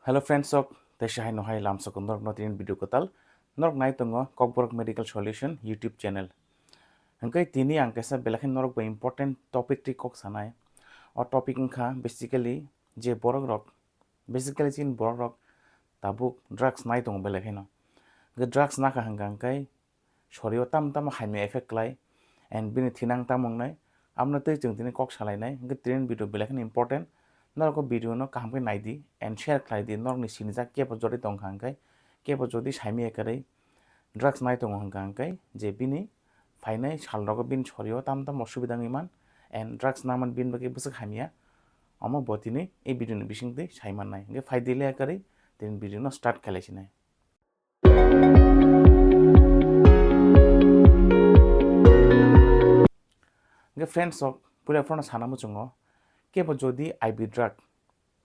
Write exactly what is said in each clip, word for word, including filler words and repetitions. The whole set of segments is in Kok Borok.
Hello friends, sok teisa hai no hai lamsok norok no tinin video kwtal norok nai tongo Kokborok Medical Solution YouTube channel. Hingke tini ang kaisa belai khe norok bai important topic twi kok sanai. O topic wngkha basically je borok rok, basically chini borok rok tabuk drugs nai tongo belai kheno. Hingke drugs nakha hingka hingke sorio tam tamo hamya effect klai and bini thinang tamo wngnai, amno twi chwng tini kok salainai. Hingke tini video belai kheno important, norok o video no kaham khe naidi and share khlaidi, norokni sinijak kebo jodi tongkha hingke, kebo jodi saimaya kwrwi drugs nai tongo hingka hingke je bini phainai salrogo bini sorio tam tamo osubida wngwi man and drugs naman bini bagwi bwswk hamya, omo bo tini ei video ni bisingtwi saimannai. Hingke phaidi le kwrwi tini video no start khlaisinai. Hingke friends, sok puila phano sana muchungo, kebo jodi I V drug,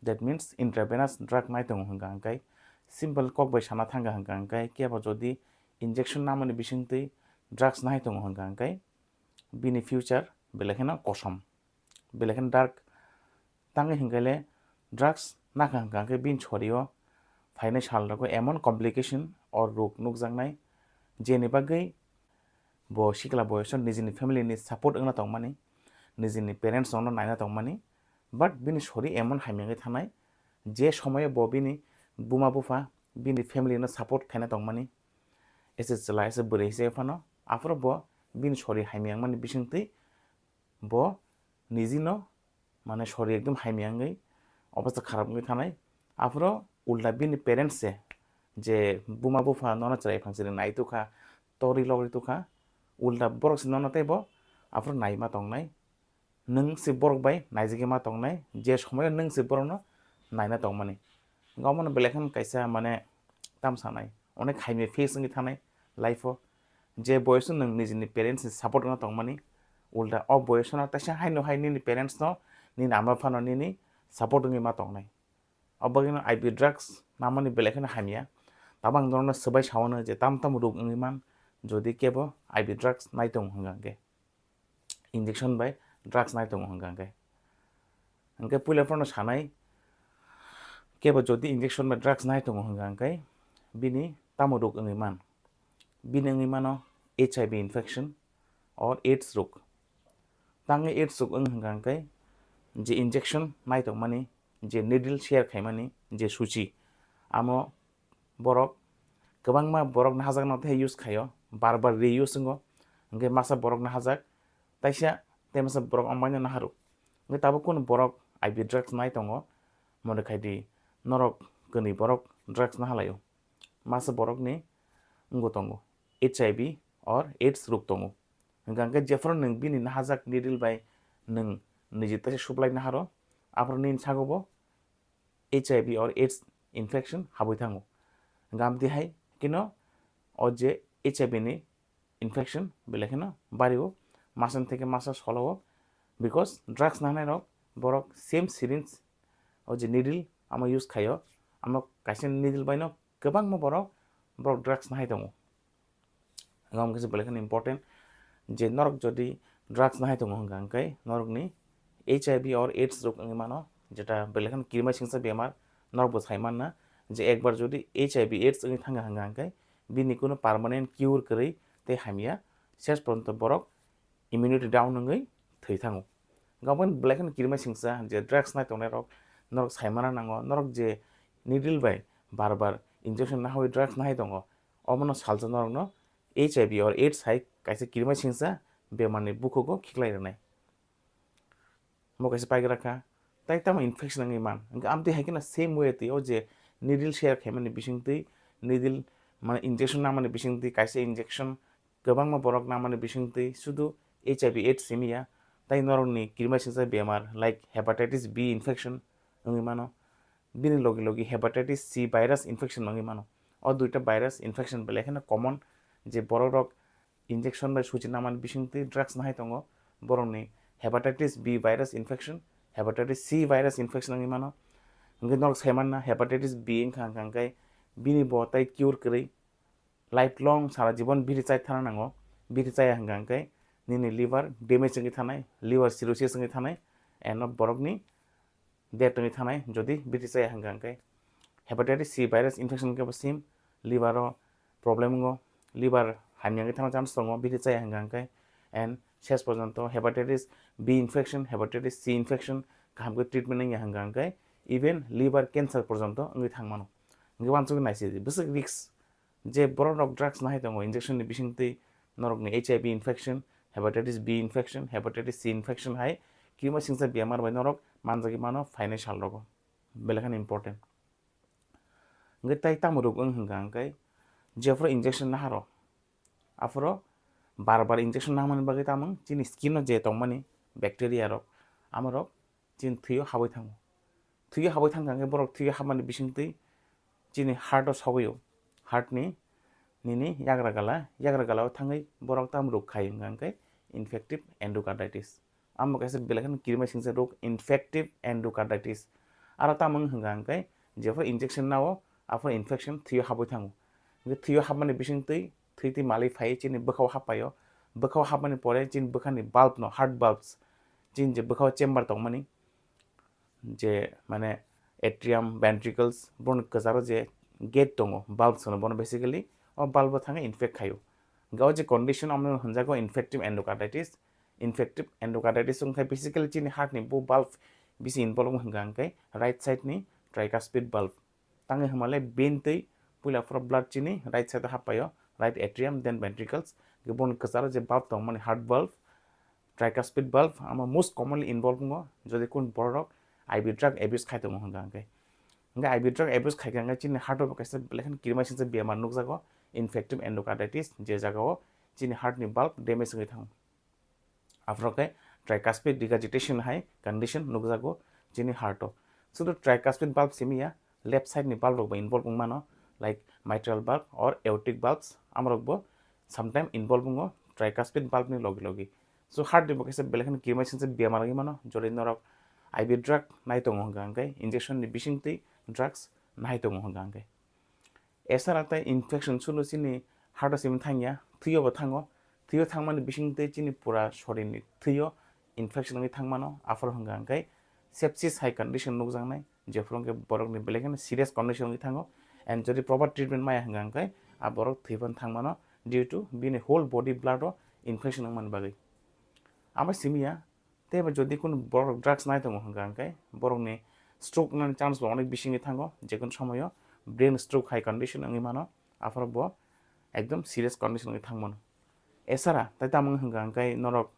that means intravenous drug nai tongo hingka hingke, simple kok bai sana thangka hingka hingke, kebo jodi injection namani bisingtwi drugs nai tongo hingka hingke, bini future belai kheno kosom, belai kheno dark. Tangwi hingke le drugs nakha hingka hingke bini sorio phainai salrogo emon complication or rok nukjaknai, jeni bagwi bo sikla boyoso nijini family ni support wngna tongmani, nijini parents rokno naina tongmani, but bini sori emon hamya wngwi thanai, je somoyo bo bini buma bupha, bini family no support khaina tongmani, ese chwla ese bwrwi se phano, aphuru bo bini sori hamya wngmani bisingtwi bo nijino mane sori ekdom hamya wngwi obostha kharap wngwi thanai. Aphuru ulta bini parents se je buma bupha nono chwrai phangsiri nai tukha, tori logri tukha, ulta borok se nono teibo aphuru naima tongnai. Nwng se borok bai naijagwi ma tongnai, je somoyo nwng se borokno naina tongmani. Hingke omono belai kheno kaisa mane tam sanai, onek hamya face wngwi thanai life o. Je boyoso nwng nijini parents ni support wngna tongmani, ulta o boyoso no teisa haino hai nini parents no, nini ama phano nini support wngwi ma tongnai. O bagwino I V drugs namani belai kheno hamya. Tabang norokno swbai sawano je tam tam rok wngwi man, jodi kebo I V drugs nai tongo hingka hingke, injection bai drugs nai tongo hingka hingke. Hingke puila phano sanai, kebo jodi injection bai drugs nai tongo hingka hingke, bini tamo rok wngwi man? Bini wngwi mano H I V infection or AIDS rok. Tangwi AIDS rok wng hingka hingke, je injection nai tongmani, je needle share khaimani, je suchi, amo borok kwbangma borok nahajakno tei use khaio, bar bar reuse wngo. Hingke masa borok nahajak, taisa tei masa borok ambaino naharu. Hingke tabuk kunu borok I V drugs nai tongo, mone khaidi norok kwnwi borok drugs nahalaio. Masa borokni wngbo tongo, H I V or AIDS rok tongo. Hingka hingke jephuru nwng bini nahajak needle bai nwng niji taisa suplai naharo, aphuru nini sago bo H I V or AIDS infection habwi thango. Hingka amtwi hai kino o je H I V ni infection belai kheno bario, masa theke masa solo, because drugs nanai rok borok same syringe o je needle amo use khaio, amo kaisa needle baino kwbangma borok, borok drugs nahai tongo. Ang kisa belai kheno important je norok jodi drugs nahai tongo hingka hingke norokni H I V or AIDS rok wngwi mano, jeta belai kheno kirima singsa bemar norok bo sai manna je ekbar jodi H I V AIDS wngwi thangkha hingka hingke bini kunu permanent cure kwrwi tei hamya, ses porjonto borok immunity down wngwi thwi thango. Gabon belai kheno kirima singsa je drugs nai tongnai rok norok sai mana nango, norok je needle bai bar bar injection nahawi drugs nahai tongo, omono salsa norokno H I V or AIDS hai kaisa kirima singsa bemarni bukhugo khiklai rwnai. Mo kaisa paigra kha, tai tamo infection wngwi man. Hingke amtwi hai kheno same way twi o je needle share khaimani bisingtwi, needle mane injection namani bisingtwi, kaisa injection kwbangma borok namani bisingtwi sudu H I V AIDS simi ya, tai norokni kirima singsa bemar like hepatitis B infection wngwi mano. Bini logi logi hepatitis C virus infection wngwi mano. O duita virus infection belai kheno common, je borok rok injection bai suchi namani bisingtwi drugs nahai tongo, borokni hepatitis B virus infection, hepatitis C virus infection wngwi mano. Hingke norok sai manna hepatitis B wngkha hingka hingke bini bo tai cure kwrwi lifelong sara jibon biri chai thana nango. Biri chaya hingka hingke nini liver damage wngwi thanai, liver cirrhosis wngwi thanai, eno borokni death wngwi thanai jodi biri chaya hingka hingke. Hepatitis C virus infection khe bo same, liver o problem wngo, liver hamya wngwi thangna chance tongo, bini chaya hwnka hwnkhe, and ses porjonto hepatitis B infection, hepatitis C infection kaham khe treatment wngya hwnka hwnkhe, even liver cancer porjonto wngwi thangmano. Hwnkhe uansukgwi naisidi, bwswk risk, je borok rok drugs nahai tongo, injection ni bisingtwi norokni H I V infection, hepatitis B infection, hepatitis C infection hai kima singsa bemar bai norok manjagwi mano phainai sal rogo, belai kheno important. Hwnkhe tai tamo rok wng hwnka hwnkhe, jephuru injection naharo, aphuru bar bar injection nahamani bagwi tamung chini skin o je tongmani bacteria rok, amorok chini thwio habwi thango. Thwio habwi thangkha hwnkhe borok thwio habmani bisingtwi chini heart o sogwio, heart ni nini yagra gala, yagra gala o thangwi borok tamo rok khai hwnka hwnkhe infective endocarditis. Amo kaisa belai kheno kirima singsa rok, infective endocarditis. Aro tamo wng hwnka hwnkhe jephuru injection nao, aphuru infection thwio habwi thango. Hwnkhe thwio habmani bisingtwi thwitwi malwi phai chini bwkhao happaio. Bwkhao hapmani pore chini bwkhani bulb no, heart bulbs, chini je bwkhao chamber tongmani, je mane atrium, ventricles, bono kwcharo je gate tongo, bulbs hono bono basically, o bulb o thangwi infect khaio. Hwnkhe o je condition omono hwnjago infective endocarditis. Infective endocarditis wngkhe basically chini heart ni bo bulb bisi involve wng hwnka hwnkhe right side ni tricuspid bulb. Tangwi hwnmale bini twi puila phuru blood chini right side o happaio, right atrium, then ventricles. Hwnkhe bono kwcharo je bulb tongmani heart bulb, tricuspid bulb, amo most commonly involve wngo, jodi kun borok I V drug abuse khai tongo hwnka hwnkhe. Hwnkhe I V drug abuse khaikha hwnkhe chini heart o bo kaisa belai kheno kirima singsa bemar nukjago, infective endocarditis, je jagao chini heart ni bulb damage wngwi thango. Aphuru khe tricuspid regurgitation hai condition nukjago chini heart o. Sudu tricuspid bulb simi ya, left side ni bulb rok bo involve wng mano, like mitral bulb or aortic bulbs, amorok bo sometime involve wngo tricuspid bulb ni logi logi. So heart ni bo kaisa belai kheno kirima singsa bemar wngwi mano, jodi norok I V drug nai tongo hwnka hwnkhe, injection ni bisingtwi drugs nai tongo hwnka hwnkhe. Esara tei infection sulu chini heart o simi thangya, thwio bo thango. Thwio thangmani bisingtwi chini pura sorini thwio infection wngwi thangmano, aphuru hwnka hwnkhe sepsis hai condition nukjaknai, jephuru hwnkhe borokni belai kheno serious condition wngwi thango. And jodi proper treatment maya hwnka hwnkhe a borok thwi phano thangmano, due to bini whole body blood o infection wngmani bagwi. Amo simi ya, tei bo jodi kunu borok drugs nai tongo hwnka hwnkhe borokni stroke wngnani chance bo onek bisingwi thango, jekunu somoyo brain stroke hai condition wngwi mano, aphuru bo ekdom serious condition wngwi thangmano. Esara tei tamo wng hwnka hwnkhe norok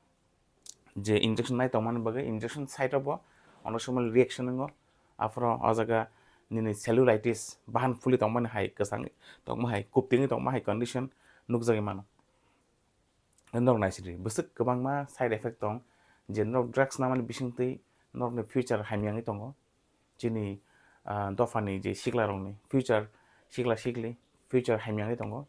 je injection nai tongmani bagwi injection site o bo onek somoi reaction wngo, aphuru o jaga nini cellulitis, bahan phuli tongmani hai, kwchang tongma hai, kuptingwi tongma hai condition nukjagwi mano. Norok naisidi, bwswk kwbangma side effect tong, je norok drugs namani bisingtwi norokni future hamya wngwi tongo. Chini, ah, dophani je siklarokni future, sikla sikli future hamya wngwi tongo.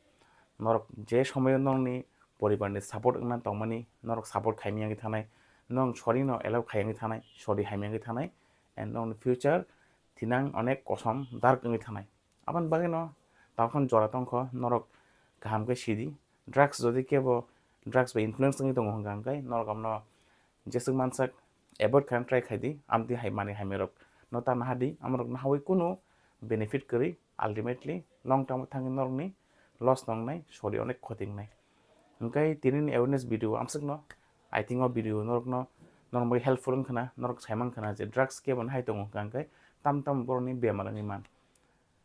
Norok je somoyo norokni poribarni support wngna tongmani, norok support khaimya wngwi thanai, norok sorino allow khai wngwi thanai, sori hamya wngwi thanai, and norokni future thinang onek kosom dark wngwi thanai. Aboni bagwino tongkhon jora tongkho, norok kaham khe sidi. Drugs jodi kebo drugs bai influence wngwi tongo hwnka hwnkhe norok abono jeswk mansak avoid khaina try khaidi, amtwi hai manwi hamya rok no ta naha di, amorok nahawi kunu benefit kwrwi, ultimately long term thangwi norokni loss tongnai, sori onek khoti wngnai. Hwnkhe tinini awareness video amswkno, I think o video norokno, norok bagwi helpful wngkhana, norok saimankha na je drugs kebo nahai tongo hwnka hwnkhe tam tam borokni bemar wngwi man.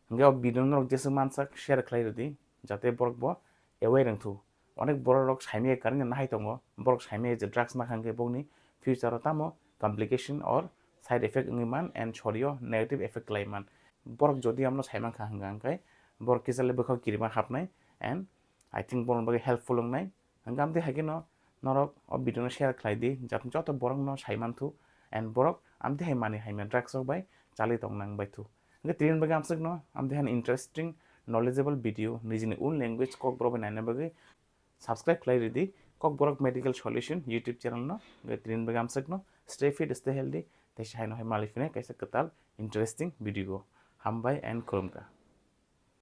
Hwnkhe o video no norok jeswk mansak share khlai rwdi, jate borok bo aware wngthu. Onek borok rok saimaya karwi no nahai tongo, borok saimaya je drugs nakha hwnkhe bokni future o tamo complication or side effect wngwi man and sorio negative effect khlai man. Borok jodi amno saimankha hwnka hwnkhe borok kisa le bwkhao kirima hapnai and I think borokni bagwi helpful wngnai. Hwnkhe amtwi hai kheno norok o video no share khlai di, jate joto borok no sai manthu and borok amtwi hai manwi hamya drugs rok bai chalwi tong nang bai thu. Hwnkhe tini bagwi amswkno amtwi hai interesting, knowledgeable video nijini own language Kokborok bai naina bagwi subscribe khlai ridi Kokborok Medical Solution YouTube channel no. Hwnkhe tini bagwi amswkno stay fit, stay healthy, tei se haino hai malik phine kaisa kwtal interesting video. Hambai and khulumkha.